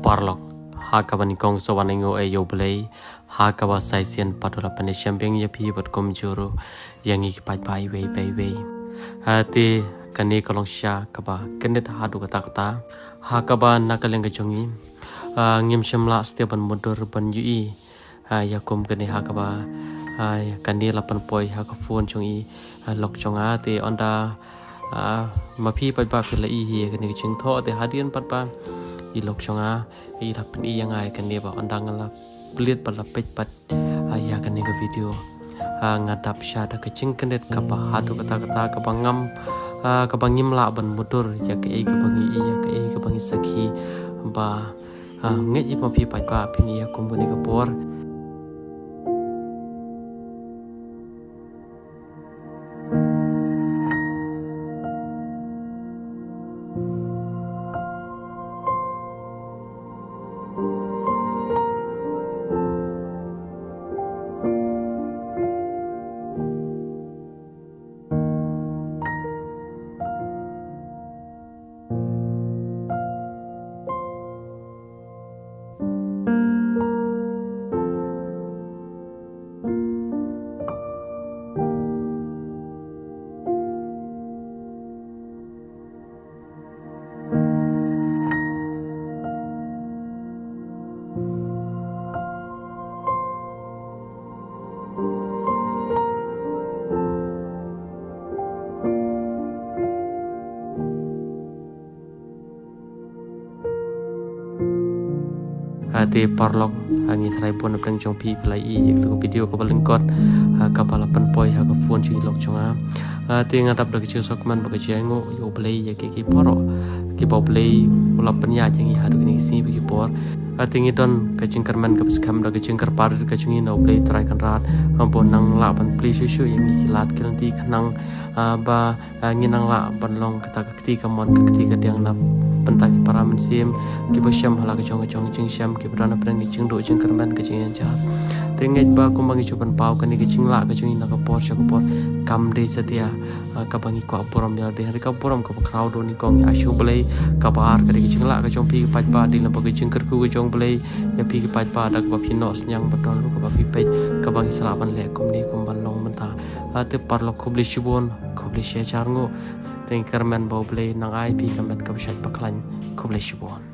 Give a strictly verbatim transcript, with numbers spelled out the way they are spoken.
Paralok, ha kaba nyngkong sa wan ai nguh ïa U Blei ha kaba sa shisien pat u la pynïashem biang ïa phi bad kumjuh ruh ïa ngi ki paidbah iwei pa iwei. Ha, te kane ka long shisha kaba kyndit haduh katta katta, ha kaba na ka liang ka jong ngi, ah, ngim shym lah shuh ban mutdur ban ïohi, ah, ïa kum kane ha kaba, ah, kane la pynpoi ha ka phone jong i, ah, lok jong nga. Te ynda, ah, ma phi paidbah phi la ïohi ïa kane ka jingthoh, te hadien pat ba i lok jong nga i la pyni ïa nga ïa kane, ba ynda nga la plie bad la peit pat, ah, ïa kane ka video, ah, nga dap shisha da ka jingkyndit kaba haduh katta katta, kaba ngam, ah, kaba ngim lah ban mutdur ïa kaei kaba ngi ïohi, ïa kaei kaba ngi sakhi. Ba, ah, ngeit ïa ma phi paidbah phin ïohi ïa kum kane ka por. Ah, te paralok, ah, ngi tharai bun na pdeng jong phi phi la ïohi ïa ka video kaba lyngkot, ah, kaba la pynpoi ha ka phone jong i lok jong nga. Ah, te nga dap da ka jingsngewkmen bad ka jingainguh ïa U Blei ïa ki, ki baroh kiba U Blei u la pynïaid ïa ngi haduh kine ki sngi bad ki por. Ah, te ngi don ka jingkyrmen kaba skhem da ka jingkyrpad ka jong ngi na U Blei Trai Kynrad, ah, ba un nang lah ban plie shuh shuh ïa ngi ki lad ki lynti khnang, ah, ba, ah, ngin nang lah ban long kata ka kti kamon, ka kti kadiang na bynta ki para mynsiem kiba shem ha la ka jong ka jong ka jingshem, kiba don na pdeng ka jingduh jingkyrmen ka jingïaid jingïaid. Te ngeit ba kumba ngi ju pynpaw kane ka jinglah ka jong ngi na ka por sha ka por kam dei satia, ah, kaba ngi kwah burom ïa lade, hynrei ka burom kaba khraw dei nyngkong ïa sha U Blei. Kaba ar ka dei ka jinglah ka jong phi paidbah, dei lem bad ka jingkyrkhu ka jong U Blei ïa phi ki paidbah da kaba phi noh synñiang bad don ruh kaba phi peit kaba ngi sa lah ban leh kumne kumban long mynta. Ah, te paralok khublei shibun, khublei shihajar nguh. Te ngi kyrmen ba U Blei un nang ai phi ka met kaba shait ba khlaiñ. Khublei shibun.